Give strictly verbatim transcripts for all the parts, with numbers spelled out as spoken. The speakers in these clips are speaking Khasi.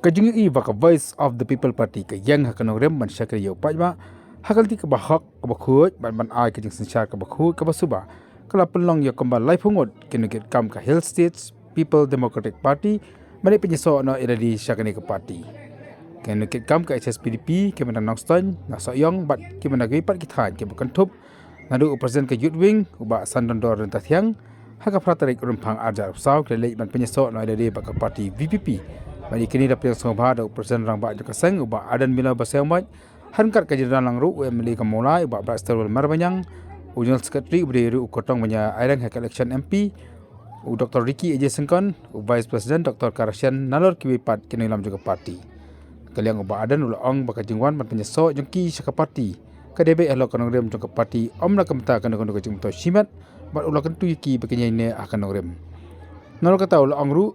Ka jingïohi ba ka Voice of the People Party ka ïeng ha ka nongrim ban shakri ïa u paidbah ha ka lynti kaba hok kaba khuid bad ban ai ka jingsynshar kaba khuid kaba suba ka la pynlong ïa kumba laiphew ngut ki nongkitkam ka Hill States People Democratic Party ban ïa pynïasoh noh ïa lade sha kane ka party. Ki nongkitkam ka H S P D P, ki mynta Nongstoiñ, na Sohiong bad ki mynta kiwei pat ki thaiñ kiba kynthup naduh u President ka Youth Wing u Bah Sandondor Ryntathiang, ha ka phra tarik Rymphang arhajar arphew saw ki la leit ban pynïasoh noh ïa lade bad ka party V P P. Bad ïa kine la pdiang sngewbha da u President Rangbah jong ka seng u Bah Ardent Miller Basaiawmoit, ha ryngkat ka jingdon lang ruh u M L A ka Mawlai u Bah Brightstarwell Marbaniang, u General Secretary uba dei ruh u Kyrtong Banïaireng ha ka election M P, u Doktor Ricky A J Syngkon, u Vice President Doktor K. Rashian nalor kiwei pat ki nongïalam jong ka party. Ka liang u Bah Ardent u la ong ba ka jingwan ban pynïasoh jong ki sha ka party ka dei beit halor ka nongrim jong ka party, ym na ka bynta kano kano ka jingmyntoi shimet, bad u la kyntu ïa ki ba kin ïaineh ha ka nongrim. Nalor kata u la ong ruh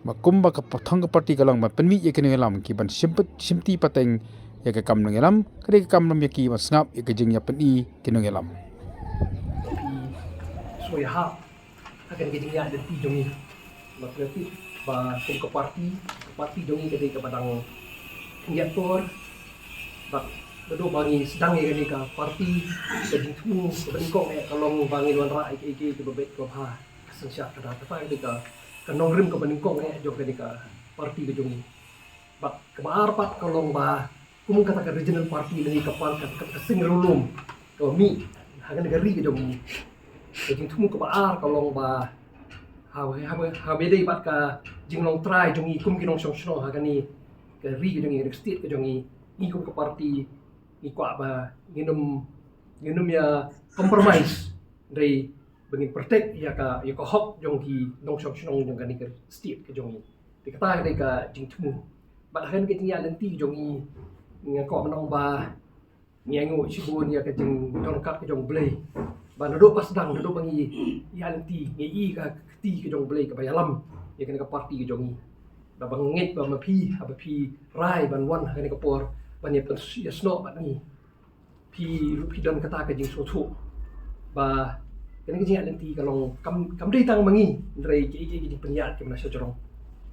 ba kumba ka thong ka party ka long ban pynmih ïa ki nongïalam ki ban shim pat, shimti pateng ïa ka kam nongïalam, ka dei ka kam lem ïa ki ban sngap ïa ka jingïapyni ki nongïalam. Sngewbha ha kane ka jingïaid lynti jong ngi. Ba kane ka tip ba kum ka party, ka party jong ngi ka dei kaba dang khyndiat por. Bad naduh ba ngi sdang ïa kane ka party, ka jingthmu kaba nyngkong eh ka long ba ngin wanrah ïa kiei kiei kiba beit kiba bha. Ka synshar ka da, kata ka dei ka, ka nongrim kaba nyngkong eh jong kane ka party ka jong ngi. Bad kaba ar pat ka long ba kum kata ka regional party lane ka par-, ka, ka, ka seng riewlum kaba mih ha kane ka ri ka jong ngi. Ka jingthmu kaba ar ka long ba ha, ha, ha, haba ïadei bad ka jinglong trai jong ngi kum ki nongshong shnong ha kane ka ri ka jong ngi, ka state ka jong ngi, ngi kum ka party ngi kwah ba ngin ym, ngin ym ïa compromise, hynrei ba ngin protect ïa ka, ïa ka hok jong ki nongshong shnong jong kane ka state ka jong ngi. Te kata ka dei ka jingthmu. Bad ha kane ka jingïaid lynti jong ngi, nga kwah ban ong ba ngi ainguh shibun ïa ka jingdon kat ka jong U Blei. Ba naduh ba sdang, naduh ba ngi ïaid lynti, ngi i ka kti ka jong U Blei kaba ïalam ïa kane ka party ka jong ngi. Ba, ba ngeit ba ma phi, haba phi rai ban wan ha kane ka por ban ïa pyn-, ïasnoh bad ngi, phi ruh phi don kata ka jingsngewthuh ba kane ka jingïaid lynti ka long kam, kam dei tang ma ngi, hynrei kiei kiei ki jingpynïaid kiba na shajrong.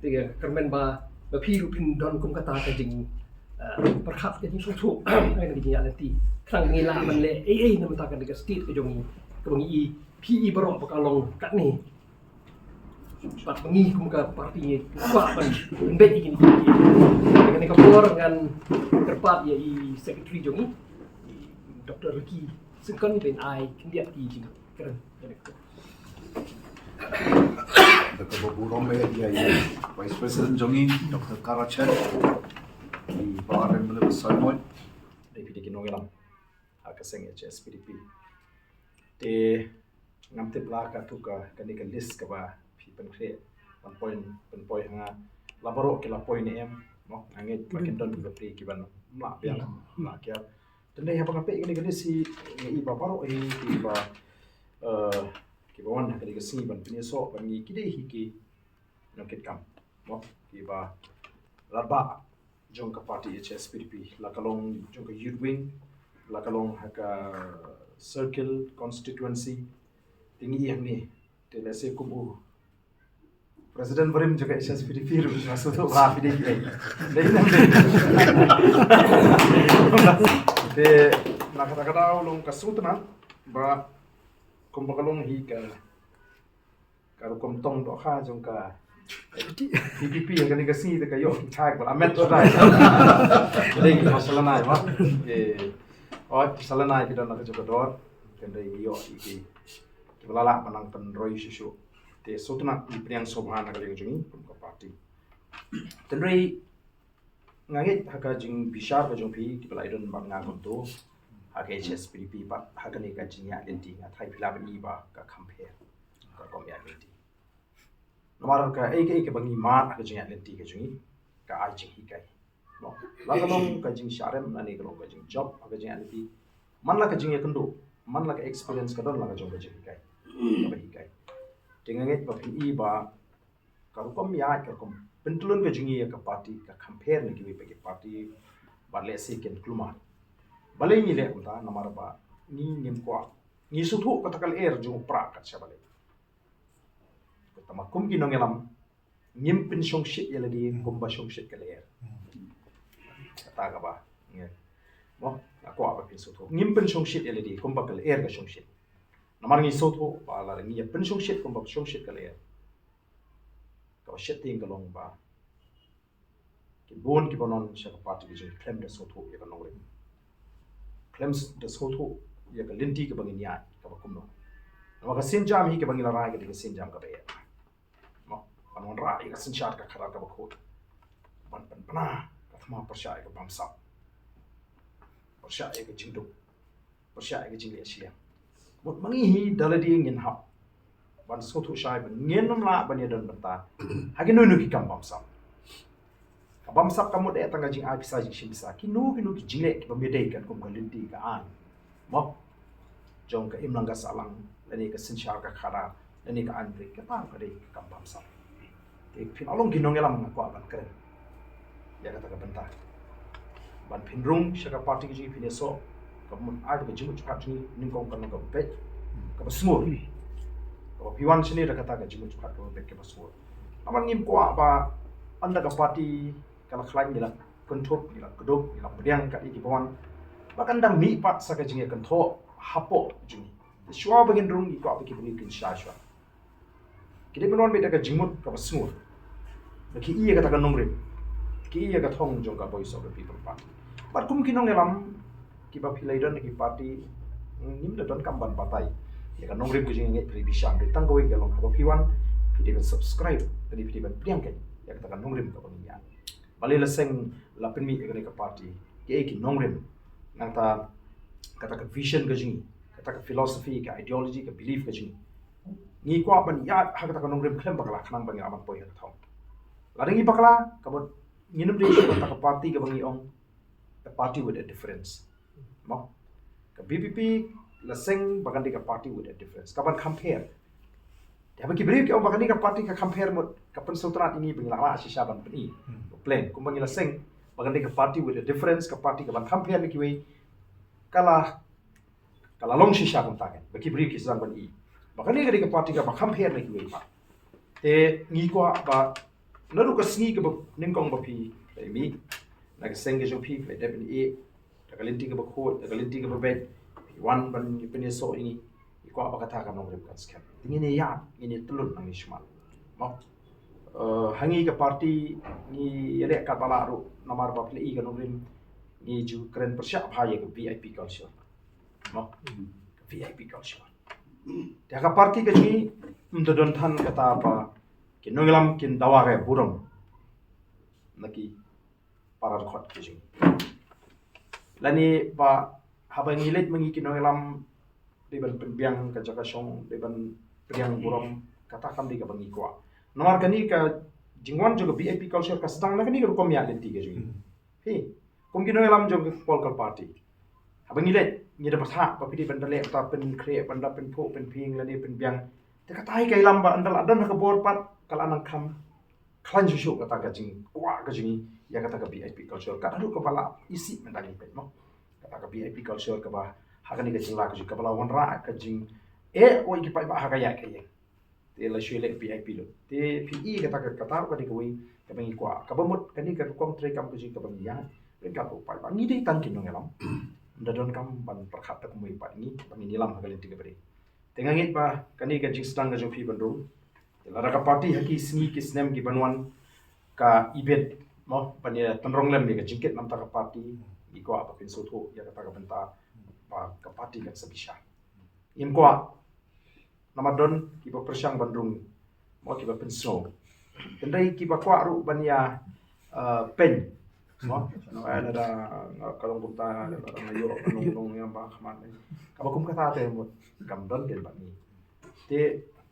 Te ka kyrmen ba, ba phi ruh phin don kum kata ka jing, eh, pyrkhat, ka jingsngewthuh ha kane ka jingïaid lynti. Khnang ba ngi lah ban leh ei ei na bynta kane ka state ka jong ngi, kaba ngi i, phi i baroh ba ka long katne. Bad ma ngi kum ka party ngi kwah ban pynbeit ïa kine ki, ïa kane ka por ngan kyrpad ïa i secretary jong ngi, i Doktor Ricky Syngkon, ban ai khyndiat ki jingkren. Da kaba burom eh ïa i Vice President jong ngi, Doktor Kara Chen, i Bah Ardent Miller Basaiawmoit, dei phi dei ki nongïalam ha ka seng H S P D P. Te ngam tip la katto ka, kane ka list kaba phi pynkhreh ban poi, pynpoi ha nga, la baroh ki la poi ne em, mo, nga ngeit ba kin don ki bapli ki ban mlah biang, mlah kiar. Te haba nga peit kane ka list hi, nga i ba baroh hi kiba, eh, kiba wan ha kane ka sngi ban pynïasoh bad ngi ki dei hi ki nongkitkam, mo, kiba radbah jong ka party H S P D P, la ka long jong ka Youth Wing, la ka long ha ka Circle Constituency. Te ngi i hangne, te lehse kum u President barim jong ka H S P D P ruh nga sngewthuh ba phi dei phi dei. Dei na dei. Te na kata ka daw long ka sngewtynnat ba kumba ka long hi ka ka rukom tong dohkha jong ka P P P ha kane ka sngi, te ka ïoh ki thai ba la met dohkha. Dei ki phasalanai ba. Eh, oi, phasalanai ki don na ka jong ka dor. Kan dei ki ïoh ki, ki ba la lah ban nang pynroi shuh shuh. Te sngewtynnat, ngi pdiang sngewbha na ka liang jong ngi kum ka party. Hynrei nga ngeit ha ka jingbishar ka jong phi kiba la ïadon bad nga kumto ha ka H S P D P bad ha kane ka jingïaid lynti, nga tharai phi lah ban i ba ka kham pher ka rukom ïaid lynti. Namar kaei kaei kaba ngi mad ha ka jingïaid lynti ka jong ngi ka ai jinghikai. No, la ka long ka jingshah rem lane ka long ka jingjop ha ka jingïaid lynti. Man la ka jingïakynduh, man la ka experience ka don la ka jong ka jinghikai kaba hikai. Te nga ngeit ba phin i ba ka rukom ïaid, ka rukom pyntylun ka jong ngi ïa ka party ka kham pher na kiwei pat ki party, bad lehse kin kulmar. Balei ngi leh kumta? Namar ba ngi ngim kwah, ngi sngewthuh kata ka lyer jong u prah kat sha balei. Kata ma kum ki nongïalam Ngim pynshongshit ïa lade kumba shongshit ka lyer. Kata kaba ngi, mo, nga kwah ba phin sngewthuh. Ngim pynshongshit ïa lade kumba ka lyer ka shongshit. Namar ngi sngewthuh ba lada ngi ïa pynshongshit kumba shongshit ka lyer, kaba shit tieng ka long ba ki bun kiba don sha ka party ka jong ngi khlem da sngewthuh ïa ka nongrim, khlem da sngewthuh ïa ka lynti kaba ngin ïaid kaba kumno. Namar ka sienjam hi kaba ngi la rai ka dei ka sienjam kaba eh. Mo, ban wanrah ïa ka synshar ka khadar kaba khuid, ban pynbna ka thma pyrshah ïa ka bamsap, pyrshah ïa ka jingduk, pyrshah ïa ka jingleh shiliang. Mut ma ngi hi da lade ngin hap ban sngewthuh shai ba ngin ym lah ban ïadon bynta ha kino kino ki kam bamsap. Ka bamsap kam mut eh tang ka jingai pisa jingshim pisa. Kino kino ki jingleh kiba ym dei katkum ka lynti ka aiñ, mo, jong ka imlang ka sahlang, lane ka synshar ka khadar, lane ka aiñ ri, kata ka dei ka kam bamsap. Te phin ïa long ki nongïalam nga kwah ban kren ïa kata ka bynta. Ban phin rung sha ka party ka jong ngi phin ïasoh, ka mut ai ka jingmut jingpyrkhat jong ngi nyngkong ka long kaba beit, kaba sngur. Kaba phi wan shane da kata ka jingmut jingpyrkhat kaba beit kaba sngur. Namar ngim kwah ba ynda ka party ka la khlaiñ ngi la kynthup, ngi la kdup, ngi la pdiang kat ïa kiba wan, ba kan dang mih pat sa ka jingïakynthoh hapoh jong ngi. Te shuwa ba ngin rung ngi kwah ba ki briew kin shai shuwa. Ki dei ban wan beit da ka jingmut kaba sngur, ba ki ïa kata ka nongrim, ki ïa ka thong jong ka Voice of the People Party. Bad kum ki nongïalam kiba phi la ïadon ki party, ngim da donkam ban batai ïa ka nongrim ka jong ngi, phi dei ban shim, dei tang kawei ka long haba phi wan, phi dei ban subscribe, phi dei, phi dei ban pdiang ïa kata ka nongrim kaba ngi ïa. Balei la seng la pynmih ïa kane ka party? Kiei ki nongrim? Nangta kata ka vision ka jong ngi, kata ka philosophy, ka ideology, ka belief ka jong ngi, ngi kwah ban ïaid ha kata ka nongrim khlem bakla khnang ba ngi lah ban poi ha ka thong. Lada ngi bakla, ka mut ngin ym dei shuh kata ka party kaba ngi ong a party with a difference. Mo? Ka VPP la seng ba kan dei ka party with a difference, ka ban compare. Te haba ki briew ki ong ba kan dei ka party ka compare, mut ka pynsngewtynnat ïa ngi ba ngi lah lah shisha ban pyni. Plain, kumba ngi la seng ba kan dei ka party with a difference, ka party ka ban compare na kiwei, ka la, ka la long shisha kumta kan, ba ki briew ki sdang ban i ba kan dei ka, dei ka party kaba compare na kiwei pat. Te ngi kwah ba naduh ka sngi kaba nyngkong ba phi la mih na ka seng ka jong phi, phi la dep ban ïeh da ka lynti kaba khuid, da ka lynti kaba beit, phi wan ban pynïasoh ïa ngi, ngi kwah ba kata ka nongrim kan skhem. Te ngin ïa, ngin ïa tylli nangne shakhmat. Mo? Eh, ha ngi ka party ngi ïaleh katba lah ruh, namar ba phi la i ka nongrim, ngi ju kren pyrshah bha ïa ka VIP culture. Mo? Ka VIP culture. Te ha ka party ka jong ngi ym da don than kata ba ki nongïalam kin dawa ka burom na ki para dkhot ki jong ngi. Lane ba haba ngi leit ma ngi ki nongïalam, dei ban pynbiang ka jaka shong, dei ban pdiang burom, kata kam dei kaba ngi kwah. Namar kane ka jingwan jong ka VIP culture ka sdang na kane ka rukom ïaid lynti ka jong ngi. Phi, kum ki nongïalam jong ka political party, haba ngi leit, ngi da bthah ba phi dei ban da leh bynta pynkhreh, ban da pynphuh pynphieng lane pynbiang. Te kata hi ka ïalam ba ynda la don ha ka bor pat ka la nang kham khlaiñ shuh shuh kata ka jingkwah ka jong ngi ïa kata ka VIP culture. Kata ruh kaba la isih mynta ngi peit, mo. Kata ka VIP culture kaba ha kane ka jingla ka jong ngi kaba la wanrah ka jingeh ïa ki paidbah ha ka ïaid ka ïeng. Te la shu leh VIP lut. Te phi i kata ka, kata ruh ka dei kawei kaba ngi kwah, kaba mut kane ka rukom treikam ka jong ngi kaba ngi ïaid ryngkat u paidbah. Ngi dei tang ki nongïalam. Ym da donkam ban pyrkhat da kumwei pat, ngi ba ngin ïalam ha ka lynti kaba dei. Te nga ngeit ba kane ka jingsdang ka jong phi ban rung, te lada ka party ha ki sngi ki snem ki ban wan ka ibit, mo, ban ïa tynrong lem ïa ka jingkit namar ka party, ngi kwah ba phin sngewthuh ïa kata ka bynta ba ka party kan sa bishar. Ngim kwah namar don kiba pyrshang ban rung, mo, kiba pynsngew. Hynrei kiba kwah ruh ban ïa, eh, pyn, mo, no, eh, lada nga, ka long kumta, lada nga ïoh ka nong nong ïa ba khmat ni, kaba kum kata te, mut kam don dien bad ngi. Te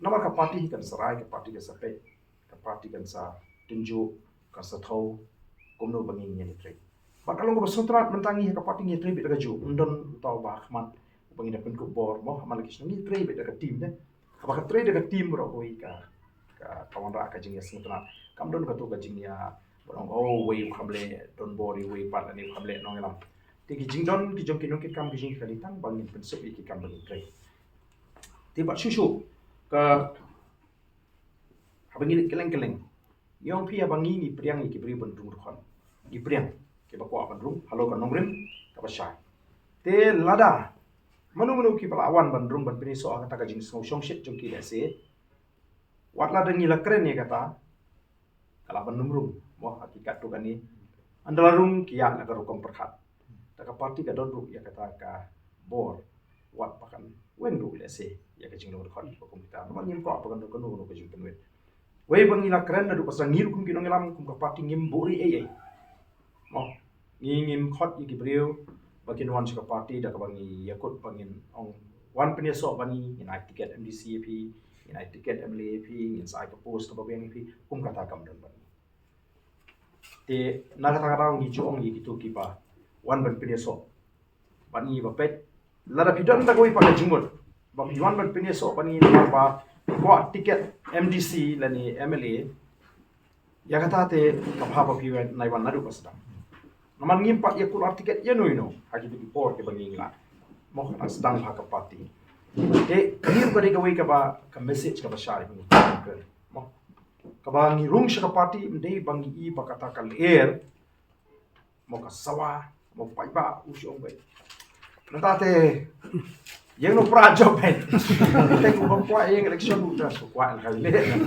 namar ka party kan sa rai, ka party kan sa peit, ka party kan sa tynjuh, kan sa thew kumno ba ngin ïa trei. Bad ka long kaba sngewtynnat, mynta ngi ha ka party ngi trei beit da ka juh, ym don uta uba ha khmat uba ngi da pynkup bor, mo, ha man la ki shnong, ngi trei beit da ka team de. Haba ka trei da ka team baroh kawei ka, ka, ka wanrah ka jingïasngewtynnat. Kam don kato ka jingïa, ba ong, oh, uwei u kham leh donbor ïa uwei pat lane u kham leh nongïalam. Te ki jingdon ki jong ki nongkitkam ki jong ngi ka dei tang ba ngin pynsuk ïa ki kam ba ngin trei. Te bad shuh shuh ka, haba ngi leit kylleng kylleng, Ngi ong phi haba ngi ngi pdiang ïa ki briew ban rung dkhot. Ngi pdiang kiba kwah ban rung halor ka nongrim kaba shai. Te lada mano mano kiba la wan ban rung ban pynïasoh ha kata ka jingsngewshongshit jong ki lehse, wat lada ngi la kren ïa kata, ka lah ban nym rung mo ha ki katto katne. Ynda la rung ki ïaid la ka rukom pyrkhat. Ta ka party ka don ruh ïa kata ka bor, wat ba kan weng ruh lehse ïa ka jinglong dkhot ba kum kita. Namar ngim kwah ba kan don kano kano ka jingpynwit. Wei ba ngi la kren naduh ba sdang, ngi ruh kum ki nongïalam, kum ka party ngim buhrieh ei ei. Mo, ngi ngim khot ïa ki briew ba kin wan sha ka party da kaba ngi ïakut ba ngin ong wan pynïasoh bad ngi, ngin ai tiket MDC ïa phi, ngin ai tiket MLA ïa phi, ngin sa ai ka post kaba biang ïa phi. Kum kata kam don bad ngi. Te na kata ka daw ngi ju ong ïa kito kiba wan ban pynïasoh bad ngi ba peit, lada phi don da kawei pat ka jingmut ba phi wan ban pynïasoh bad ngi namar ba phi kwah tiket MDC lane MLA, ïa kata te ka bha ba phi wan, nai wan naduh ba sdang. Namar ngim pat ïa kular tiket ïano ïano ha kito ki por kiba ngi ngi la mo, ka sdang bha ka party. Te ngi ruh ka dei kawei kaba ka message kaba shai ba ngi mo, kaba ngi rung sha ka party ym dei ba ngi i ba kata ka lyer mo ka sawa mo paidbah u shong bai. Nangta te ïeng noh pra jop bai. Te ku bam kwah ïeng election u da su kwah ka lyer.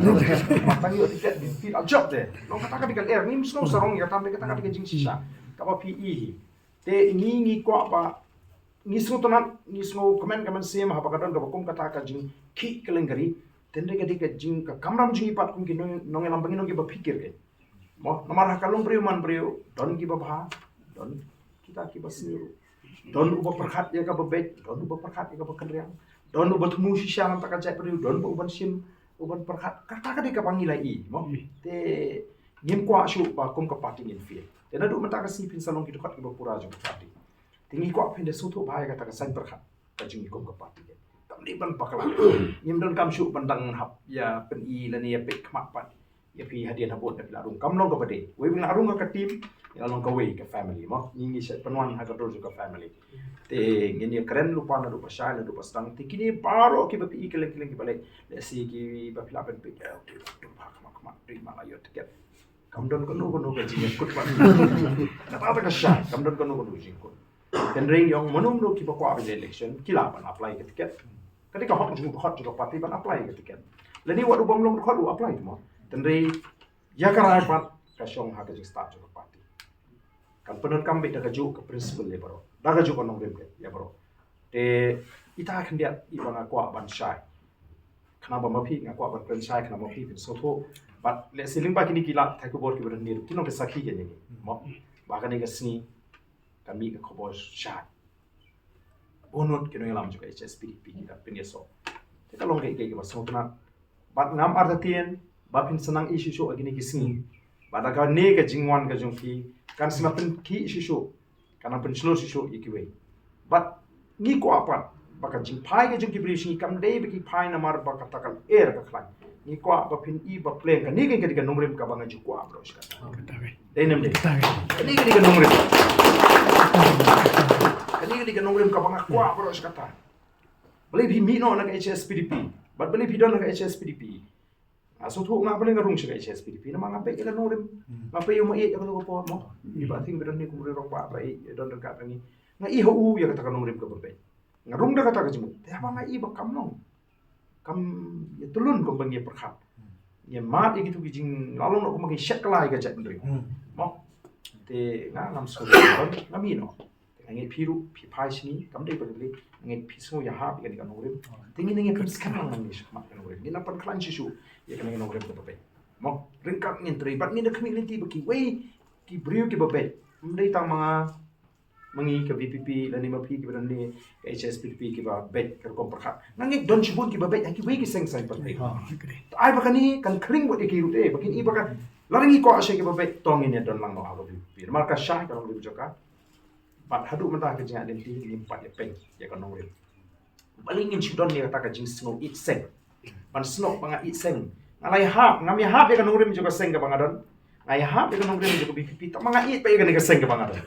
Tang ïoh tiket di pil jop te. Long kata ka dei ka lyer, ngim sngew sarong ïa kata, kata ka dei ka jingshisha kaba phi i hi. Te ngi ngi kwah ba ngi sngewtynnat, ngi sngewkmen ka mynsiem haba ka don kaba kum kata ka jingkhih kylleng kari. Te hynrei ka dei ka jing, ka kamram jong ngi pat kum ki nong, nongïalam ba ngin long kiba phikir kein. Mo, namar ha ka long briew man briew don kiba bha, don kita kiba sniew, don uba pyrkhat ïa kaba beit, don uba pyrkhat ïa kaba kynriang, don uba thmu shisha na kata ka jaitbynriew, don uba, uban shim, uban pyrkhat. Kata ka dei kaba ngi la i mo. Te ngim kwah shuh ba kum ka party ngin fail. Te naduh mynta ka sngi phin sa long ki dkhot kiba pura jong ka party. Te ngi kwah phin da sngewthuh bha ïa kata ka saiñ pyrkhat ka jong ngi kum ka party. Kam dei ban bakla. Ngim donkam shuh ban dang hap ïa pyni lane ïa peit khmat pat ïa phi hadien habud da phi la rung. Kam long kaba dei. Wei ba la rung ha ka team, ïa long kawei ka family mo. Ngi ngi shet pynwan ha ka dur jong ka family. Te ngin ïa kren lypa naduh ba shai naduh ba sdang. Te kine baroh kiba phi i kylleng kylleng kiba leh, lehse kiba phi lah ban peit, eh, dei ba dum ha khmat khmat, dei ma la ïoh tiket. Kam don kano kano ka jingkut pat. Kata ka shai, kam don kano kano jingkut. Hynrei ngi ong mano mano kiba kwah ban election ki lah ban apply ka tiket. Ka dei ka hok jong, hok jong ka party ban apply ka tiket. Lane wat u bym long dkhot u apply mo. Hynrei ïa ka rai pat ka shong ha ka jingstad jong ka party. Kan pyndonkam beit da kajuh ka principle ïa baroh, da kajuh ka nongrim ïa baroh. Te ita khyndiat i ba nga kwah ban shai. Khnang ba ma phi, nga kwah ban kren shai khnang ba ma phi phin sngewthuh. Bad lehse lyngba kine ki lad thait khubor kiba don hangne ruh ki long ki sakhi kein ïa ngi mo, ba kane ka sngi ka mih ka khubor shai. Bun ngut ki nongïalam jong ka H S P D P ki da pynïasoh. Te ka long kaei kaei kaba sngewtynnat. Bad ngam artatien ba phin sa nang i shuh shuh ha kine ki sngi. Bad da kane ka jingwan ka jong phi kan sa nang pynkhih shuh shuh, kan nang pynshlur shuh shuh ïa kiwei. Bad ngi kwah pat ba ka jingphai ka jong ki briew sha ngi kam dei ba ki phai namar ba kata ka lyer ka khlaiñ. Ngi kwah ba phin i ba pleng. Kane ka dei ka nongrim kaba nga ju kwah baroh shi katta. Dei ne ym dei? Kane ka dei ka nongrim. Kane ka dei ka nongrim kaba nga kwah baroh shi katta. Balei phi mih noh na ka H S P D P? Bad balei phi don na ka H S P D P? Nga sngewthuh nga balei nga rung sha ka H S P D P namar nga peit ïa ka nongrim. Nga peit ïa u ma ïeit ïa ka por mo. Ngi ba thing ba don ne kum ri rong ba ba ïeit don ryngkat ngi. Nga i ha u ïa kata ka nongrim kaba peit. Nga rung da kata ka jingmut. Te haba nga i ba kam long, kam ïa tylun kumba ngi pyrkhat, ngi mad ïa kitu ki jinglalong noh kumba ngi shet kylla ïa ka jaitbynriew mo. Te nga ngam sngewthuh, nga mih noh. Nga ngeit phi ruh phi phai sha ngi, kam dei ba dei, nga ngeit phi sngew ïahap ïa kane ka nongrim. Te ngi nang ïa pynskhem lang ngi shakhmat ka nongrim, ngi nang pynkhlaiñ shuh shuh ïa kane ka nongrim kaba beit mo. Ryngkat ngin trei bad ngin da khmih lynti ba kiwei ki briew kiba beit, ym dei tang ma nga, ma ngi ka V P P lane ma phi kiba don ne ka H S P D P kiba beit ka rukom pyrkhat. Nga ngeit don shibun kiba beit ha kiwei ki seng saiñ pyrthei. Te ai ba kane kan khring bad ïa ki ruh te ba kin i ba ka, lada ngi kwah sha kiba beit to ngin ïa don lang noh ha ka V P P. Namar ka shai ka nongrim jong ka. Bad haduh mynta ka jingïaid lynti ngim pat ïa peit ïa ka nongrim. Balei ngin shu don ïa kata ka jingsngew ïeit seng? Ban snoh ba nga ïeit seng. Nga la ïahap, ngam ïahap ïa ka nongrim jong ka seng kaba nga don. Nga ïahap ïa ka nongrim jong ka V P P, tang ma nga ïeit pat ïa kane ka seng kaba nga don.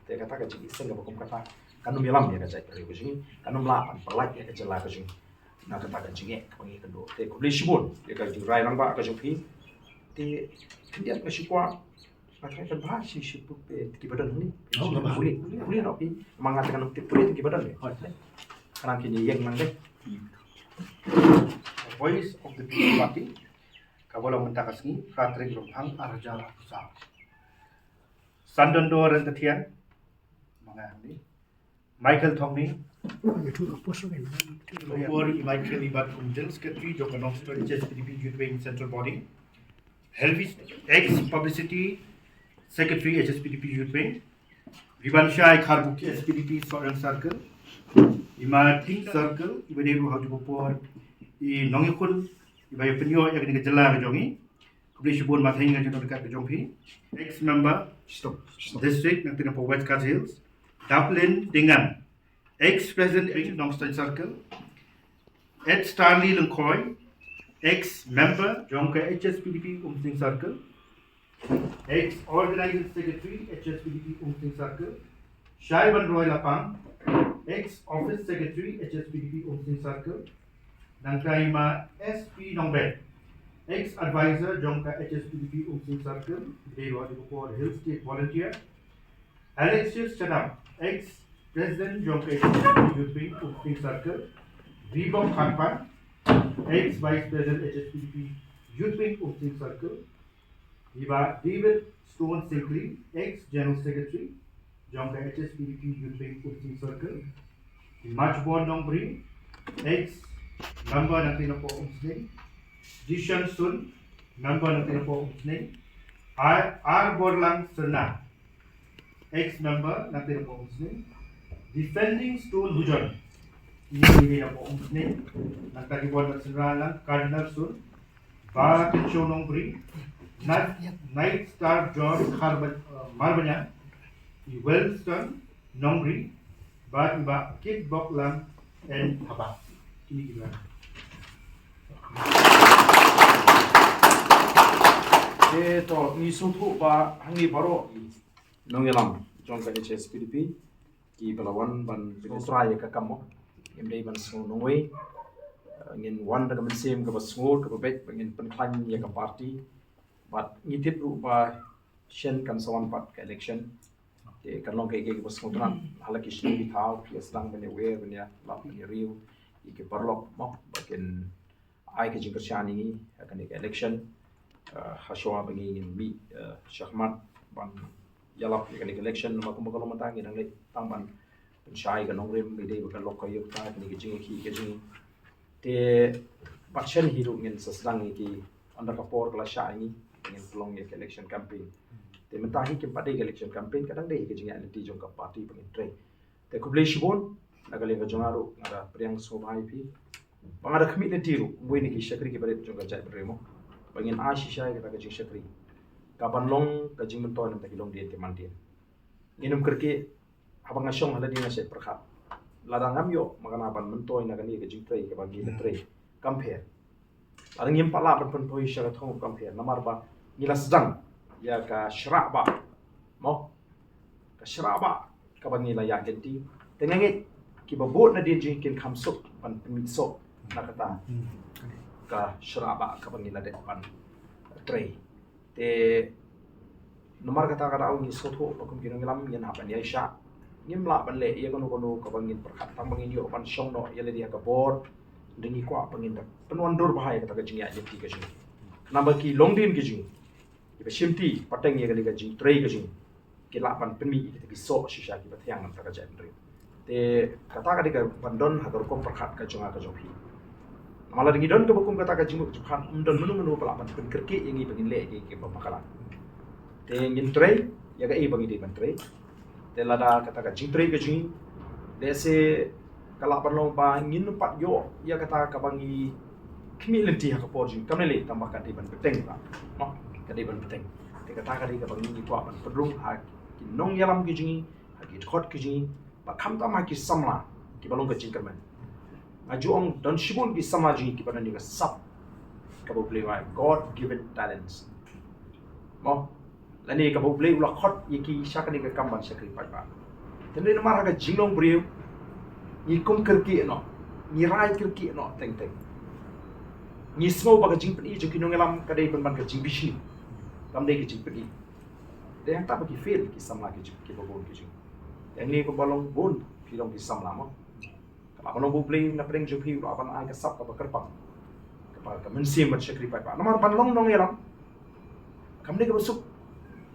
Te kata ka jingïeit seng kaba kum kata kan ym ïalam ïa ka jaitbynriew ka jong ngi, kan ym lah ban pyllait ïa ka jylla ka jong ngi. Na kata ka jingeh kaba ngi kynduh. Te khublei shibun ïa ka jingrai rangbah ka jong phi. Khyndiat nga shu kwah, nga tharai kan bha shi shi pule kiba don hangne. Oh, kan bha. Pule, pule, pule noh phi. Namar nga tang ngam tip pule kiba don. Hooid. Khnang kin ïeng lang de. Voice of the People Party, kaba long mynta ka sngi, phra tarik Rymphang, ar hajar arphew saw. Sandon Dor Ryntathiang, ma nga hangne. Michael Thongni. Por i Michael i bat kum General Secretary jong ka Nongstoiñ H S P D P Youth Wing Central Body. Helvis, ex Publicity Secretary H S P D P Youth Wing. Ribanshai Kharbuki S P D P Southern Circle. I Martin Circle, i ba dei ruh ha juh ka por i nongïakhun i ba ïa pynïoh ïa kane ka jylla ka jong i. Khublei shibun, ma thank you ka jong phi. Ex member, stop, stop, district, nangta na West Khasi Hills. Daplin Dengan, ex president, ex Nongstoiñ Circle. Ed Starley Lyngkhoi, ex member jong ka H S P D P Umsning Circle. Ex organizing secretary, H S P D P Umsning Circle. Shaiban Roy Lapang, ex office secretary, H S P D P Umsning Circle. Nangta i ma S P Nongbet, ex advisor jong ka H S P D P Umsning Circle, dei ruh ha juh ka por Hill State Volunteer. Alexius Chadam, ex president jong ka H S P D P Youth Wing Umsning Circle. Ribok Kharpan, ex vice president H S P D P Youth Wing Umsning Circle. I ba David Stone Syngkli, ex general secretary jong ka H S P D P Youth Wing Umsning Circle. I Machbon Nongbri, ex member nangta na poh Umsning. Jishan Sun, member nangta na poh Umsning. Ar, Ar Borlang Syrna, ex member nangta na poh Umsning. Defending Stone Hujon, i nangta na poh Umsning. Nangta ki bor na Syrna lang, Cardinal Sun, Ba Kynshong Nongbri, Night, Night Star John Khar-, uh, Marbaniang, i Wellston Nongbri, bad i Bah Kitboklang N Thabah. Kine ki briew. Te to, ngi sngewthuh ba hangne baroh nongïalam jong ka H S P D P kiba la wan ban sngewthuh ïa ka kam mo. Ngim dei ban sngew nongwei. Eh, ngin wan da ka mynsiem kaba sngur, kaba beit, ba ngin pynkhlaiñ ïa ka party. Bad ngi tip ruh ba shen kan sa wan pat ka election. Te kan long kaei kaei kaba sngewtynnat. Hala ki shnong ki thaw, ki sdang ban ïa wer, ban ïa lap, ban ïa riew ïa ki paralok mo, ba kin ai ka jingkyrshan ïa ngi ha kane ka election. Eh, ha shuwa ba ngi ngin mih, eh, shakhmat ban ïalap ïa kane ka election, namar kumba ka long mynta ngi dang leit tang ban pynshai ka nongrim, ba dei ba ka lok ka ïoh ka kane ka jingïakhih ka jong ngi. Te bad shen hi ruh ngin sa sdang ïa ki, ynda ka por ka la shah ïa ngi, ngin pynlong ïa ka election campaign. Te mynta hi kim pat dei ka election campaign, ka dang dei ka jingïaid lynti jong ka party ba ngin trei. Te khublei shibun, na ka liang ka jong nga ruh, nga da pdiang sngewbha ïa phi. Ba nga da khmih lynti ruh, uwei na ki shakri kiba rit jong ka jaitbynriew mo, ba ngin ai shisha ïa kata ka jingshakri, kaban long ka jingmyntoi na bynta ki longdien ki mandien. Ngin ym kyrkieh, haba nga shong ha lade nga shait pyrkhat, lada ngam ïoh makna ban myntoi na kane ka jingtrei kaba ngi la trei, kam pher. Lada ngim pat lah ban pynpoi sha ka thong, kam pher, namar ba ngi la sdang ïa ka shrah bah mo, ka shrah bah kaba ngi la ïaid lynti. Te nga ngeit kiba bud nadien jong ngi kin kham suk ban pynmih suk na kata ka shrah bah kaba ngi la dep ban trei. Te namar kata ka daw ngi sngewthuh ba kum ki nongïalam ngin hap ban ïaishah. Ngim lah ban leh ïa kano kano kaba ngin pyrkhat tang ba ngin ïoh ban shong noh ïa lade ha ka bor. Te ngi kwah ba ngin da pynwandur bha ïa kata ka jingïaid lynti ka jong ngi. Namar ki longdien ki jong ngi, kiba shimti pateng ïa kane ka jingtrei ka jong ngi, ki lah ban pynmih ïa kita ki soh shisha kiba thiang na bynta ka jaitbynriew. Te kata ka dei kaban don ha ka rukom pyrkhat ka jong nga ka jong phi. Namar lada ngi don kaba kum kata ka jingmut jingpyrkhat, ym don mano mano ba lah ban pynkyrkieh ïa ngi ba ngin leh ïa kiba bakla. Te ngin trei ïa kaei ba ngi dei ban trei. Te lada kata ka jingtrei ka jong ngi, lehse ka lah ban long ba ngin ym pat ïoh ïa kata kaba ngi khmih lynti ha ka por jong ngi, kam lei lei, tang ba ka dei ban bteng ba, ka dei ban bteng. Te kata ka dei kaba ngi kwah ban pynrung ha ki nongïalam ki jong ngi, ha ki dkhot ki jong ngi, bad khamtam ha ki samla kiba long ka jingkyrmen. Nga ju ong don shibun ki samla jong ngi kiba don ïa ka sap kaba U Blei u ai, God given talents mo, lane kaba U Blei u la khot ïa ki sha kane ka kam ban shakri paidbah. Te namar ha ka jinglong briew ngi kum kyrkieh noh, ngi rai kyrkieh noh teng teng. Ngi sngew ba ka jingpyni jong ki nongïalam ka dei ban ban ka jingbishni. Kam dei ka jingpyni. Dei hangta ba ki fail ki samla ki jing, ki babun ki jing. Te hangne kumba long bun phi long ki samla mo. Kaba long ba U Blei na pdeng jong phi u la ban ai ka sap kaba kyrpang. Kaba ka mynsiem ban shakri paidbah. Namar ban long nongïalam kam dei kaba suk.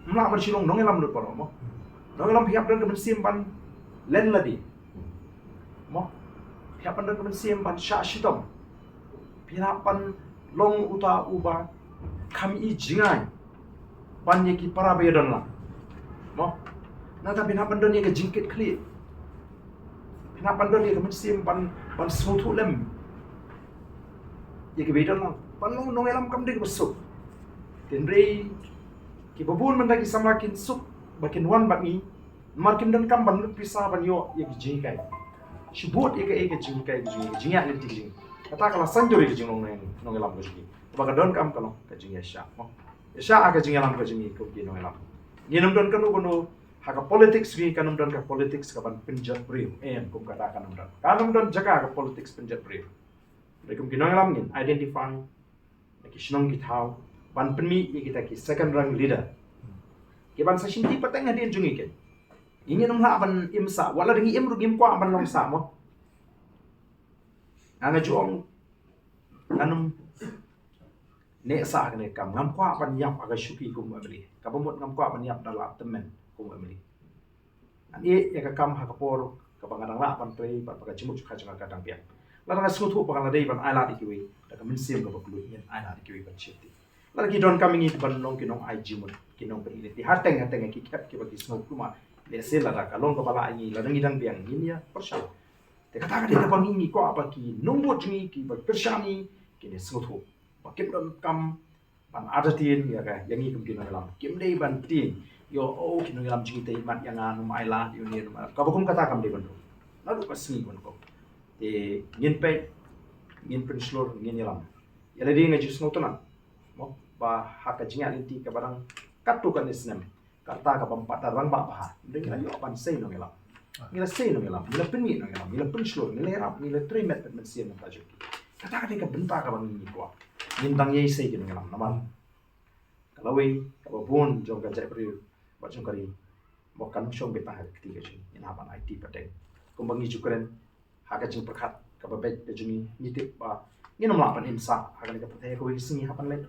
Ym lah ban shu long nongïalam lut baroh mo. Nongïalam phi hap don ka mynsiem ban len lade. Mo. Phi hap ban don ka mynsiem ban shah shitom. Phi hap ban long uta uba kham i jingai ban ïa ki para ba ïadon lang. Mo. Nangta phi hap ban don ïa ka jingkitkhlieh. Phi hap ban don ïa ka mynsiem ban, ban sngewthuh lem ïa kiba ïadon lang. Ban long nongïalam kam dei kaba suk. Hynrei ki babun mynta ki samla kin suk ba kin wan bad ngi. Namar kim donkam ban lut pisa ban ïoh ïa ki jinghikai. Shibun ïa kaei ka jinghikai ka jong ngi, ka jingïaid lynti ka jong ngi. Kata ka la saiñdur ïa ka jinglong nongïalam ka jong ngi. Kaba ka donkam ka long ka jingïaishah mo. Ïaishah ha ka jingïalam ka jong ngi kum ki nongïalam. Ngin ym don kano kano ha ka politics jong ngi, kan ym don ka politics kaban pynjot briew. Em, kum kata kan ym don. Kan ym don jaka ka politics pynjot briew. Hynrei kum ki nongïalam ngin identify na ki shnong ki thaw ban pynmih ïa kita ki second rank leader. Kiban sa shimti pateng hadien jong ngi keiñ. Ngin ym lah ban im sah, wat la dang ngi im ruh ngim kwah ban long sah mo. Nga nga ju ong ngan ym neh sah ha kane ka kam, ngam kwah ban ïap ha ka shuki kum u M L A. Kaba mut ngam kwah ban ïap da la tymmen kum u M L A. Ngan ïeh ïa ka kam ha ka por kaba nga dang lah ban trei bad ba ka jingmut jingpyrkhat jong nga ka dang biang. Lada nga sngewthuh ba nga la dei ban ailad ïa kiwei, da ka mynsiem kaba kylluid ngin ailad ïa kiwei ban shimti. Lada ki donkam ïa ngi ban long ki nongai jingmut, ki nongpyni lynti, hateng hateng ki khep kiba ki sngewthuh ma. Lehse lada ka long kaba lah ïa ngi, lada ngi dang biang ngin ïa pyrshang. Te kata ka dei kaba ngi ngi kwah ba ki nongbud jong ngi kiba kyrshan ïa ngi kin ïa sngewthuh ba kim donkam ban artatien ïa ka, ïa ngi kum ki nongïalam. Kim dei ban tieng ïa, oh, ki nongïalam jong ngi te mat ïa nga, ym ailad ïa une, ym ailad. Kaba kum kata kam dei ban long. Naduh ka sngi ban kum. Te ngin peit, ngin pynshlur, ngin ïalam. Ïa lade nga ju sngewtynnat mo ba ha ka jingïaid lynti kaba dang katto katne snem, ka rta kaba ym pat da rangbah bha, ngi la ïoh ban sei nongïalam. Ngi la sei nongïalam, ngi la pynmih nongïalam, ngi la pynshlur, ngi la ïarap, ngi la trei met bad mynsiem na ka jong ki. Kata ka dei ka bynta kaba ngi ngi kwah. Ngin dang ïai sei ki nongïalam namar ka lawei kaba bun jong ka jaitbynriew bad jong ka ri ba kan shong beit tang ha ka kti ka jong ngi. Ngin hap ban aiti pateng kumba ngi ju kren ha ka jingpyrkhat kaba beit ka jong ngi, ngi tip ba ngin ym lah ban im sah ha kane ka pyrthei, kawei ka sngi hap ban leit.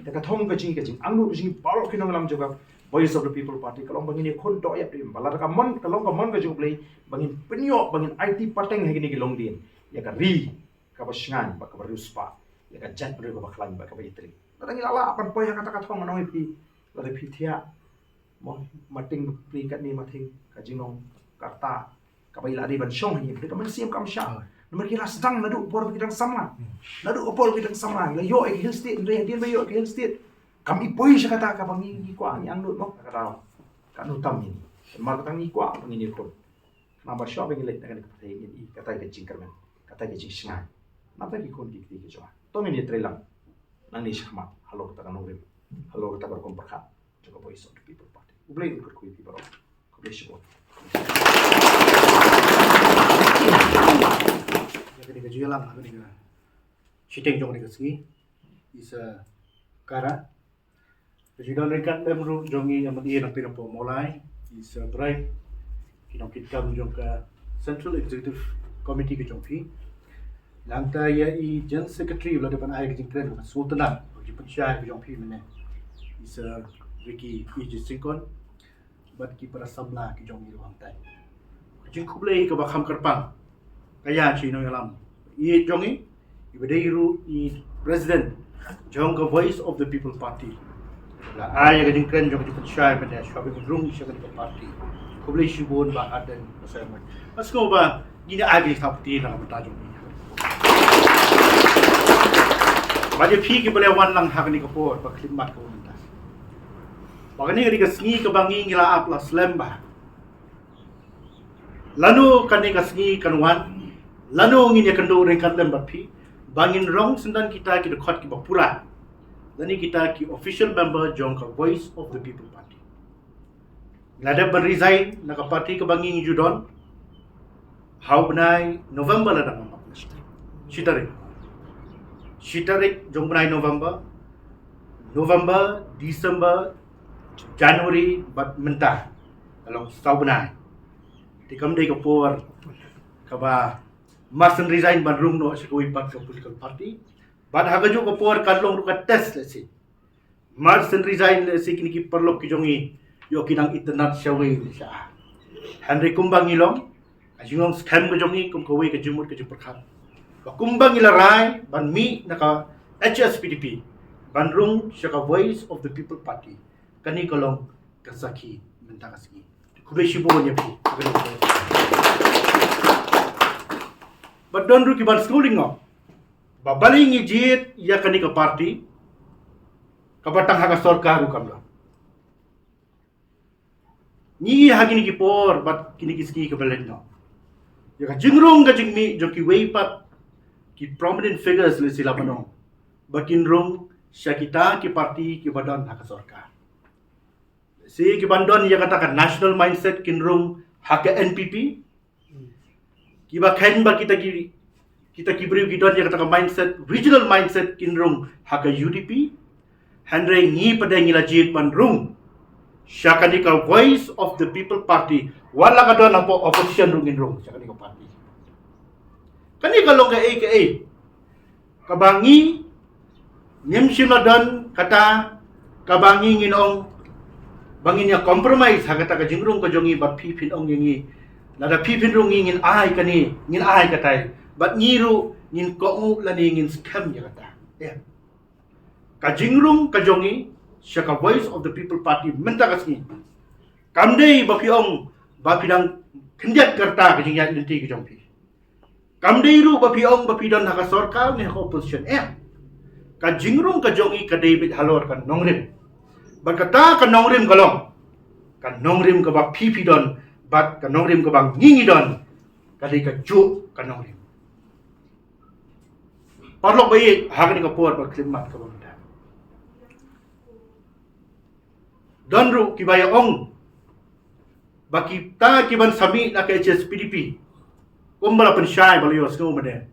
Te ka thong ka jong ngi, ka jingangnud ka jong ngi baroh ki nongïalam jong ka Voice of the People Party ka long ba ngin ïakhun doh ïap im, ba lada ka mon, ka long ka mon ka jong U Blei, ba ngin pynïoh, ba ngin aiti pateng ha kine ki longdien ïa ka ri kaba shngaiñ bad kaba riewspah, ïa ka jaitbynriew kaba khlaiñ bad kaba ïatrei. Lada ngi la lah ban poi ha kata ka thong, nga ong ïa phi, lada phi thiah mo, mating bapli katne, mating ka jinglong ka rta kaba i la dei ban shong ha ngi, ka mynsiem kam shah. Namar ki la sdang naduh por ba ki dang samla. Naduh por ba ki dang samla, la ïoh ïa ka Hill State, hynrei hadien ba ïoh ïa ka Hill State kam i poi sha kata kaba ngi ngi kwah, ngi angnud mo. Kata ka daw ka nu tam ngi. Namar kata ngi kwah ba ngin ïakhun. Namar shuwa ba ngin leit na kane ka pyrthei ngin i kata ka jingkyrmen, kata ka jingshngaiñ. Nangta ki khun ki kti ki jong nga, to ngin ïatrei lang nangne shakhmat halor kata ka nongrim, halor kata ka rukom pyrkhat jong ka Voice of the People Party. U Blei un kyrkhu ïa phi baroh. Khublei shibun. Ïa kane ka jingïalang, ïa kane ka shiteng jong kane ka sngi, i Sir Kara. Ka jingdon ryngkat lem ruh jong i M L A na Pyrshah Mawlai, i Sir Bright, ki nongkitkam jong ka Central Executive Committee ka jong phi. Nangta ïa i General Secretary u la dep ban ai ka jingkren, ka sngewtynnat ka jingpynshai ka jong phi mynne, i Sir Ricky E J Syngkon, bad ki para samla ki jong i ruh hangtai. Ka jingkhublei kaba kham kyrpang ka ïa sha i nongïalam ïeit jong i, iba dei ruh i President jong ka Voice of the People Party. La ai ïa ka jingkren jong ka jingpynshai mynne shuwa ba i rung sha kane ka party. Khublei shibun Bah Ardent Basaiawmoit. Nga sngew ba ngin ïa ai ka jingthaw kti na ka bynta jong i. Bad ïa phi kiba la wan lang ha kane ka por ba khyllipmat ka wan mynta, ba kane ka dei ka sngi kaba ngi ngi la ap la slem ba lano kane ka sngi kan wan, lano ngin ïakynduh ryngkat lem bad phi ba ngin rong syndon kita ki dkhot kiba pura, lane kita ki official member jong ka Voice of the People Party. Ngi la dep ban resign na ka party kaba ngi ngi ju don ha u bnai November lada ngam map. Shi tarik, shi tarik jong u bnai November November, December, January bad mynta ka long saw bnai. Te kam dei ka por kaba Marsien resign ban rung noh sha kawei pat ka political party. Bad ha kajuh ka por ka long ruh ka test lehse. Marsien resign lehse kine ki paralok ki jong ngi ïoh ki nang itynnad shawei ne sha. Hynrei kumba ngi long, ka jingong skhem ka jong ngi kum kawei ka jingmut ka jingpyrkhat, ba kumba ngi la rai ban mih na ka H S P D P ban rung sha ka Voice of the People Party, kane ka long ka sakhi mynta ka sngi. Khublei shibun ïa phi. Bad don ruh ki ban sngewlyngngoh ba balei ngi jied ïa kane ka party kaba tang ha ka sorkar ruh kam long. Ngi ha kine ki por bad kine ki sngi kaba leit noh, ïa ka jingrung ka jingmih jong kiwei pat ki prominent figures lehse lah ban ong, ba kin rung sha kita ki party kiba don ha ka sorkar. Lehse ki ban don ïa kata ka national mindset kin rung ha ka N P P. Kiba khein ba kita ki, kita ki briew ki don ïa kata ka mindset, regional mindset, kin rung ha ka U D P. Hynrei ngi pat de ngi la jied ban rung sha kane ka Voice of the People Party, wat la ka don hapoh opposition ruh ngin rung sha kane ka party. Kane ka long kaei kaei kaba ngi ngim shym la don kata kaba ngi ngin ong ba ngin ïa compromise ha kata ka jingrung ka jong ngi bad phi phin ong ïa ngi, lada phi phin rung ngi ngin ai kane, ngin ai katai. Bad ngi ruh ngin kohnguh lane ngin skhem ïa kata. Ïa ka jingrung ka jong ngi sha ka Voice of the People Party mynta ka sngi kam dei ba phi ong ba phi dang khyndiat ka rta ka jingïaid lynti ka jong phi. Kam dei ruh ba phi ong ba phi don ha ka sorkar ne ha ka opposition, em. Ka jingrung ka jong ngi ka dei beit halor ka nongrim. Bad kata ka nongrim ka long ka nongrim kaba phi phi don bad ka nongrim kaba ngi ngi don, ka dei kajuh ka nongrim. Paralok ba ïeit, ha kane ka por ba khyllipmat kaba mynta, don ruh kiba ïa ong ba kita ki ban sa mih na ka H S P D P kumba la pynshai ba la ïohsngew mynne,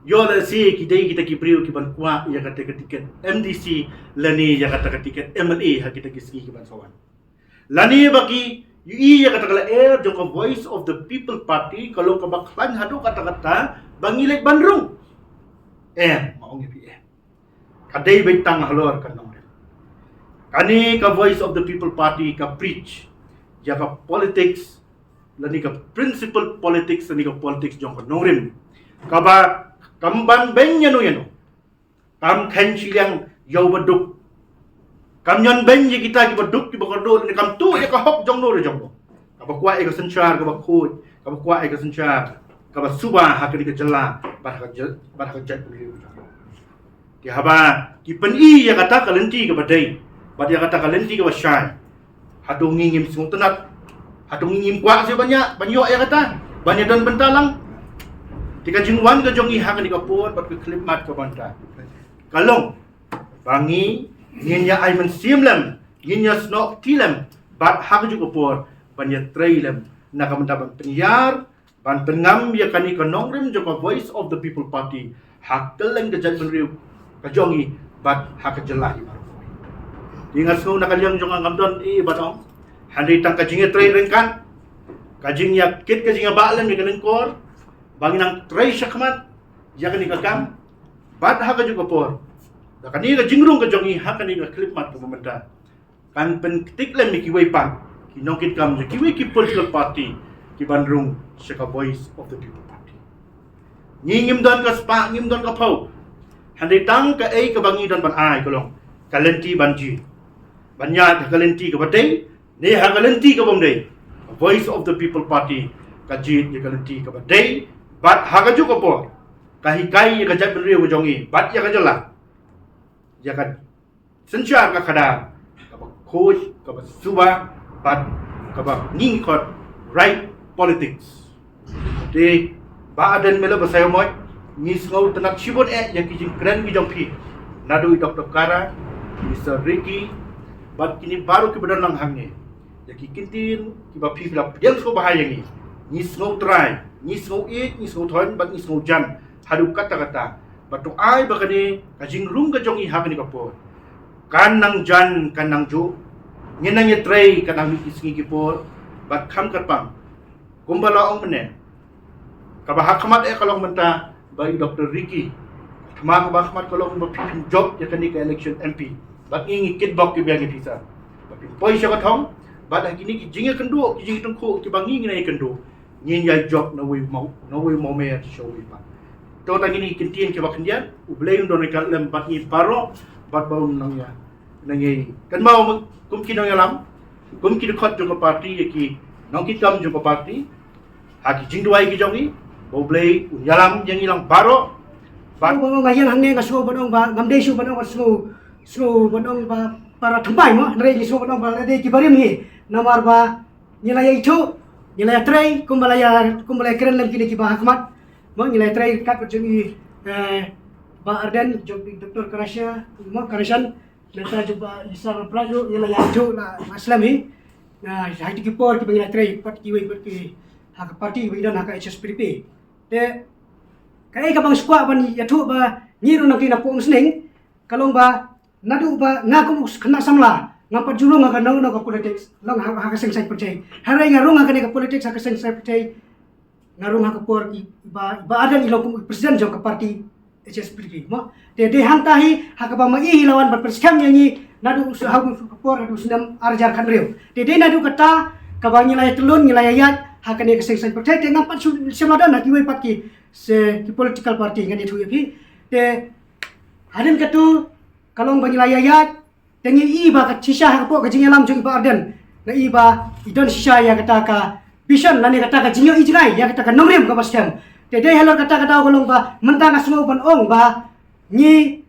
ïoh lehse ki dei kita ki briew ki ban kwah ïa kata ka tiket M D C lane ïa kata ka tiket M L A ha kita ki sngi ki ban sa wan. Lane ba ki ïohi ïa kata ka lyer jong ka Voice of the People Party ka long kaba khlaiñ haduh katta katta ba ngi leit ban rung. Em, nga ong ïa phi, em. Ka dei beit tang halor ka nongrim. Kane ka Voice of the People Party ka preach ïa ka politics lane ka principle politics lane ka politics jong ka nongrim, kaba kam banbeiñ ïano ïano. Kam khein shiliang ïa uba duk. Kam ñion beiñ ïa kita kiba duk kiba kordor, ne kam tuh ïa ka hok jong no re jong no. Kaba kwah ïa ka synshar kaba khuid, kaba kwah ïa ka synshar kaba suba ha kane ka jylla bad ha ka jyl-, bad ha ka jaitbynriew jong no. Te haba ki pyni ïa kata ka lynti kaba dei bad ïa kata ka lynti kaba shai, hato ngi ngim sngewtynnat? Hato ngi ngim kwah shuh ban ïa, ban ïoh ïa kata, ban ïa don bynta lang? Te ka jingwan ka jong ngi ha kane ka por bad ka khyllipmat kaba mynta ka long ba ngi ngin ïa ai mynsiem lem, ngin ïa snoh kti lem bad ha kajuh ka por ban ïa trei lem na ka bynta ban pynïar, ban pynngam ïa kane ka nongrim jong ka Voice of the People Party ha kylleng ka jaitbynriew ka jong ngi bad ha ka jylla hi baroh. Te nga sngew na ka liang jong nga ngam don ei ei ban ong, hynrei tang ka jingïatreilang, ka jingïakit, ka jingïabah lem ïa ka lyngkor ba ngin nang trei shakhmat ïa kane ka kam. Bad ha kajuh ka por, da kane ka jingrung ka jong ngi ha kane ka khyllipmat kaba mynta, kan pynktik lem ïa kiwei pat ki nongkitkam jong kiwei ki political party ki ban rung sha ka Voice of the People Party. Ngi ngim don ka spah, ngim don ka phew. Hynrei tang kaei kaba ngi don ban ai ka long ka lynti ban jied, ban ïaid ha ka lynti kaba dei ne ha ka lynti kaba ym dei. Ka Voice of the People Party ka jied ïa ka lynti kaba dei bad ha kajuh ka por ka hikai ïa ka jaitbynriew ka jong ngi bad ïa ka jylla ïa ka synshar ka khadar kaba khuid, kaba suba bad kaba ngi ngi khot right politics. Te Bah Ardent Miller Basaiawmoit, ngi sngewtynnat shibun eh ïa ki jingkren ki jong phi, naduh i Doctor Kara, Mister Ricky bad kine baroh kiba don lang hangne. Ïa ki kyntien kiba phi la pdiang sngewbha ïa ngi, ngi sngewtrai, ngi sngewïeit, ngi sngewthoiñ bad ngi sngewjan haduh katta katta. Bad to ai ba kane ka jingrung ka jong ngi ha kane ka por Kan nang jan, kan nang ju. Ngin nang ïatrei, kan nang mih ki sngi ki por. Bad kham kyrpang. Kumba la ong mynne. Kaba ha khmat eh ka long mynta, ba i Doctor Ricky. Thma kaba ha khmat ka long ba phin jop ïa kane ka election M P. Bad ngi ngi kitbok ki biang ïa phi sa. Ba phin poi sha ka thong. Bad ha kine ki jingïakynduh, ki jingïathuh, kiba ngi ngi nang ïakynduh. Ngin ïa jop na wei mo, na wei mo mer sha wei pat. To ta ngin ïa kyntien kiba khyndiat, U Blei un don ryngkat lem bad ngi baroh, bad ba un nang ïa. Nang ïa. Kan mau kum ki nongïalam, kum ki dkhot jong ka parti ïa ki nongkitkam jong ka parti, ha ki jingduwai ki jong ngi, ba U Blei un ïalam ïa ngi lang baroh, bad. Ba nga ïeng hangne nga sngew ban ong ba, ngam dei shuh ban ong ba sngew, sngew ban ong ba para thymmai mo, hynrei ngi sngew ban ong ba la dei ki barim ngi, namar ba ngi la ïa ithuh, ngi la ïa trei, kumba la ïa, kumba la ïa kren lem kine kiba ha khmat. Mo ngi la ïa trei kat pat jong i, eh, Bah Ardent, jong i Doctor Karasha, mo Karashan, nangta jong Bah Isar Praju, ngi la ïa ithuh la, la slem hi. Na, ha kito ki por kiba ngi la trei, pat kiwei, pat ki, ha ka parti, kiba ngi don ha ka H S P D P. Te, kaei kaba nga sngewkwah ban ïathuh ba, ngi ruh nangta na Umsning, ka long ba, naduh ba nga kum u khynnah samla, ngam pat ju rung ha kano kano ka politics, long ha, ha ka seng saiñ pyrthei. Hynrei nga rung ha kane ka politics ha ka seng saiñ pyrthei, nga rung ha ka por i, i Bah, i Bah Ardent i long kum u president jong ka parti H S P D P, mo. Te dei hangta hi, ha kaba ma i hi la wan ban pynskhem ïa ngi, naduh u shu ha u ka por, naduh u snem ar hajar khathynriew. Te dei naduh kata, kaba ngi la ïa tylun, ngi la ïa ïaid, ha kane ka seng saiñ pyrthei, te ngam pat shu, shem la don, ha kiwei pat ki, se, ki political party ngan ïathuh ïa phi. Te, hadien katu, ka long ba ngi la ïa ïaid, te ngi i ba ka shisha ha ka pok ka jingïalam jong i Bah Ardent. Nga i ba i don shisha ïa kata ka vision lane kata ka jingïohi jngai ïa kata ka nongrim kaba skhem. Te dei halor kata ka daw ka long ba mynta nga sngew ban ong ba ngi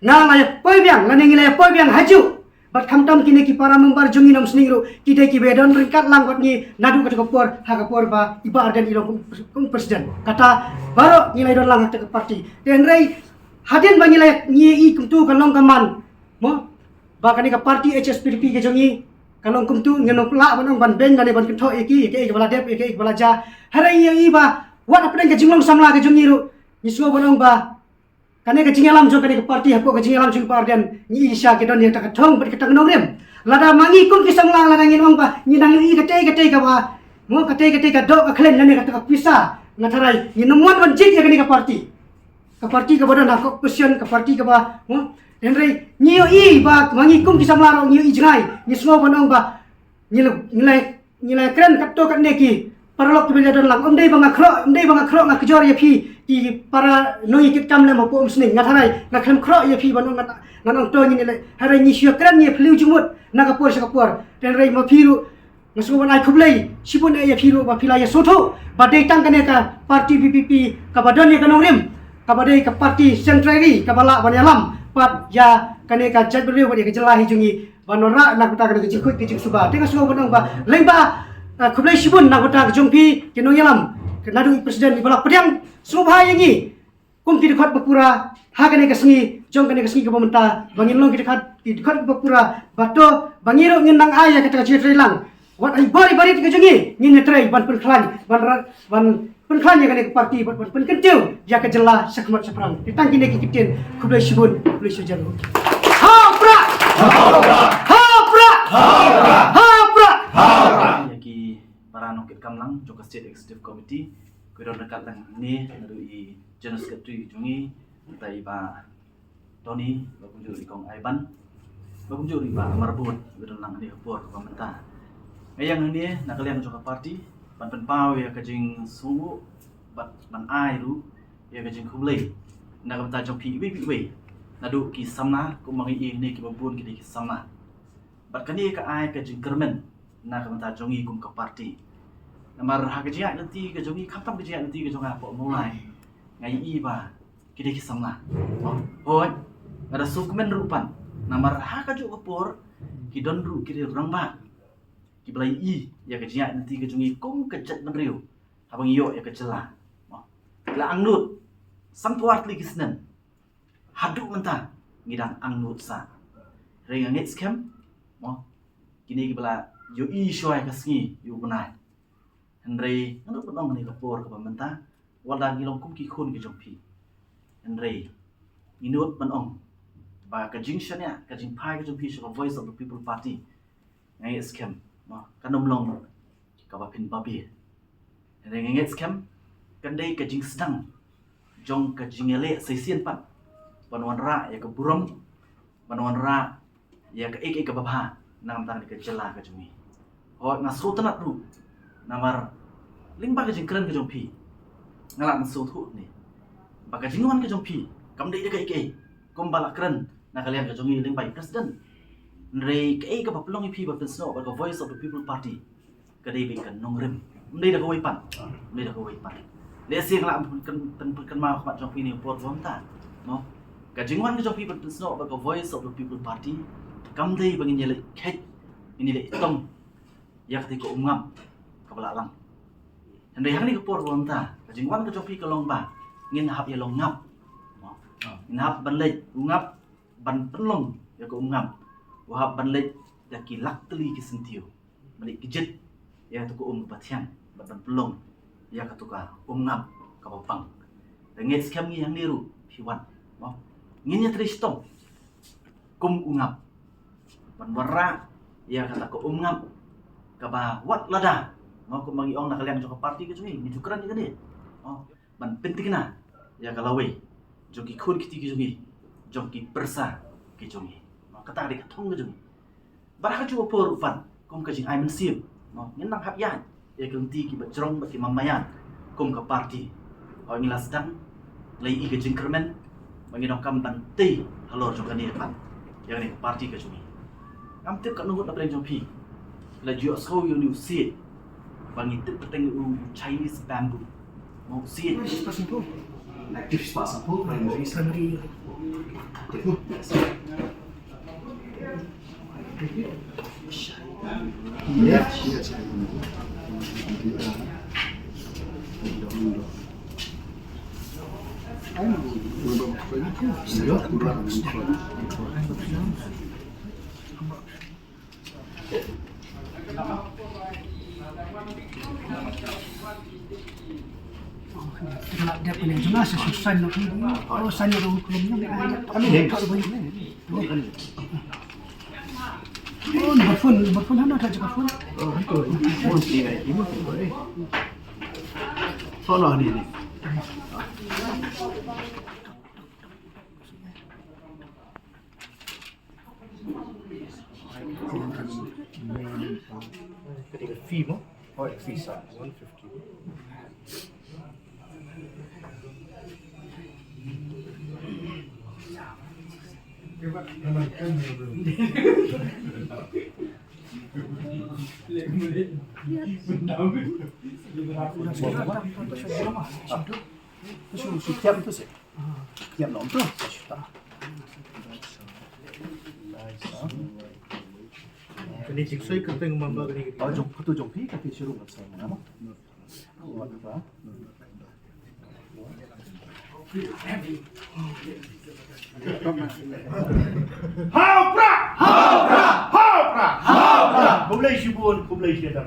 nga la ïa poi biang lane ngi la ïa poi biang hajuh. Bad khamtam kine ki para member jong ngi na Umsning ruh ki dei kiba don ryngkat lang bad ngi naduh kata ka por ha ka por ba i Bah Ardent i long kum, kum president. Kata baroh ngi la ïa don lang ha kata ka parti. Te hynrei hadien ba ngi la ïa, ngi i kumtu ka long ka man. Mo, ba kane ka parti H S P D P ka jong ngi, ka long kumtu, ngin ym lah ban ong ban beiñ lane ban kynthoh ïa ki, ïa kaei kaba la dep, ïa kaei kaba la jia. Hynrei ngi i ba, wat hapdeng ka jinglong samla ka jong ngi ruh, ngi sngew ban ong ba, kane ka jingïalam jong kane ka parti, hapoh ka jingïalam jong i Bah Ardent, ngi i shisha ki don ïa kata ka thong, bad kata ka nongrim. Lada ma ngi kum ki samla, lada ngin ong ba, ngi nang ïohi katei katei kaba, mo katei katei ka doh ka khleiñ lane kata ka pisa, nga tharai, ngin ym wan ban jied ïa kane ka parti. Ka parti kaba don ha ka opposition, ka parti kaba, mo, hynrei, ngi ïohi ba, ma ngi kum ki samla ruh, ngi ïohi jngai, ngi sngew ban ong ba, ngi la, ngi la, ngi la kren katto katne ki paralok kiba la don lang, ym dei ba nga khroh, ym dei ba nga khroh nga kjor ïa phi, ki para nongïakitkam lem hapoh Umsning, nga tharai, nga khlem khroh ïa phi ban ong nga, nga ong to ngi ne le, hynrei ngi shu ïa kren ngi ïa phylliew jingmut, na ka por sha ka por, hynrei ma phi ruh, nga sngew ban ai khublei shibun eh ïa phi ruh ba phi la ïa sngewthuh ba dei tang kane ka parti V P P kaba don ïa ka nongrim, kaba dei ka parti centenary kaba lah ban ïalam pat ïa kane ka jaitbynriew bad ïa ka jylla hi jong ngi ban wanrah na ka bynta kane ka jingkhuid ka jingsuba. Te nga sngew ban ong ba lyngba, eh, khublei shibun na ka bynta ka jong phi ki nongïalam, ka naduh i president iba la pdiang sngewbha ïa ngi kum ki dkhot ba pura ha kane ka sngi, jong kane ka sngi kaba mynta, ba ngin long ki dkhot, ki dkhot ba pura, ba to, ba ngi ruh ngin nang ai ïa kata ka jingtrei lang. Wat ai bor i barit ka jong ngi, ngin ïa trei ban pynkhlaiñ, ban ra-, ban pynkhlaiñ ïa kane ka parti, ban, ban pynkyntiew ïa ka jylla shakhmat shaphrang. Te tang kine ki ktien, khublei shibun, khublei shibun. Ha u Prah! Ha u Prah! Ha u Prah! Ha u Prah! Ïa ki para nongkitkam lang jong ka State Executive Committee, ki don ryngkat lang hangne, naduh i General Secretary jong ngi, mynta i Bah Tony, ba kumjuh i Kong Aiban, ba kumjuh i Bah Marbud, ba don lang hangne ha ka por kaba mynta. Nga ïeng hangne na ka liang jong ka party, ban pynpaw ïa ka jingsngewnguh, bad ban ai ruh ïa ka jingkhublei na ka bynta jong phi iwei pa iwei. Naduh ki samla, kumba ngi ïohi hangne kiba bun ki dei ki samla. Bad kane ka ai ka jingkyrmen na ka bynta jong ngi kum ka party. Namar ha ka jingïaid lynti ka jong ngi, khamtam ka jingïaid lynti ka jong nga hapoh Mawlai, nga ïohi ba ki dei ki samla. Hooid, nga da sngewkmen ruh pat. Namar ha kajuh ka por ki don ruh ki rangbah kiba la ïohi ïa ka jingïaid lynti ka jong ngi kum ka jaitbynriew haba ngi ïoh ïa ka jylla. Ki la angnud san phew ar tylli ki snem. Haduh mynta ngi dang angnud sah. Hynrei nga ngeit skhem, mo, kine kiba la ïohi shuwa ïa ka sngi ïa u bnai. Hynrei nga nud ban ong kane ka por kaba mynta, wat la ngi long kum ki khun ki jong phi, hynrei ngi nud ban ong Ba ka jingshaniah, ka jingphai ka jong phi sha ka Voice of the People Party, nga ngeit skhem, mo, kan ym long kaba phin babe. Hynrei nga ngeit skhem kan dei ka jingsdang jong ka jingïaleh sa shisien pat ban wanrah ïa ka burom, ban wanrah ïa kaei kaei kaba bha na ka bynta ka jylla ka jong ngi. Hooid, nga sngewtynnat ruh namar lyngba ka jingkren ka jong phi, nga lah ban sngewthuh ne ba ka jingwan ka jong phi kam dei da kaei kaei kumba la kren na ka liang ka jong ngi lyngba i president. Hynrei kaei kaba pynlong ïa phi ban pynsnoh bad ka Voice of the People Party ka dei beit ka nongrim. Ym dei da kawei pat. Ym dei da kawei pat. Lehse nga lah ban pyn-, pyn-, pynkynmaw ha khmat jong phi ha kane ka por ba mynta, mo. Ka jingwan ka jong phi ban pynsnoh bad ka Voice of the People Party kam dei ba ngin ïaleh kheit, ngin ïaleh hitom ïa katei ka umngap kaba la lang. Hynrei ha kane ka por ba mynta ka jingwan ka jong phi ka long ba ngin hap ïa long ngap, mo. Ngin hap ban leit u ngap ban pynlong ïa ka umngap, u hap ban leit da ki lak tylli ki syntiew ban leit kjit ïa katu ka um kaba thiang bad ban pynlong ïa katu ka umngap kaba bang. Te ngeit skhem ngi hangne ruh phi wan, mo, ngin ïatrei shitom kum u ngap ban wanrah ïa kata ka umngap kaba wat lada, mo, kumba ngi ong na ka liang jong ka party ka jong ngi, ngi ju kren ïa kane, mo, ban pynthikna ïa ka lawei jong ki khun kti ki jong ngi, jong ki pyrsa ki jong ngi. Mo, kata ka dei ka thong ka jong ngi. Bad ha kajuh ka por ruh pat kum ka jingai mynsiem, mo, ngin nang hap ïaid ïa ki lynti kiba jrong bad ki mamaïan kum ka party. Hooid, ngi la sdang, la ïohi ka jingkyrmen ba ngi donkam ban tei halor jong kane pat ïa kane ka party ka jong ngi. Ngam tip katno ngut na pdeng jong phi la ju ïohsngew ïa une u siej ba ngi tip kyrteng u Chinese bamboo. Mo, u siej. Primary, first and four. Primary. Primary. Yes. Yes. Oh, number phone, number phone, hano ka jaka phone? Oh, hano phone ni, ni mo phone ni. Sono ni ni. Ka dei ka fee mo? Oh, ka fee sa one fifty. Kane jingsoi kyrteng mamba kane. Oh, jong, photo jong phi, kata shu rung kat sa mo. Hau pra! Hau pra! Hau pra! Hau pra! Khublei shibun, khublei shibun.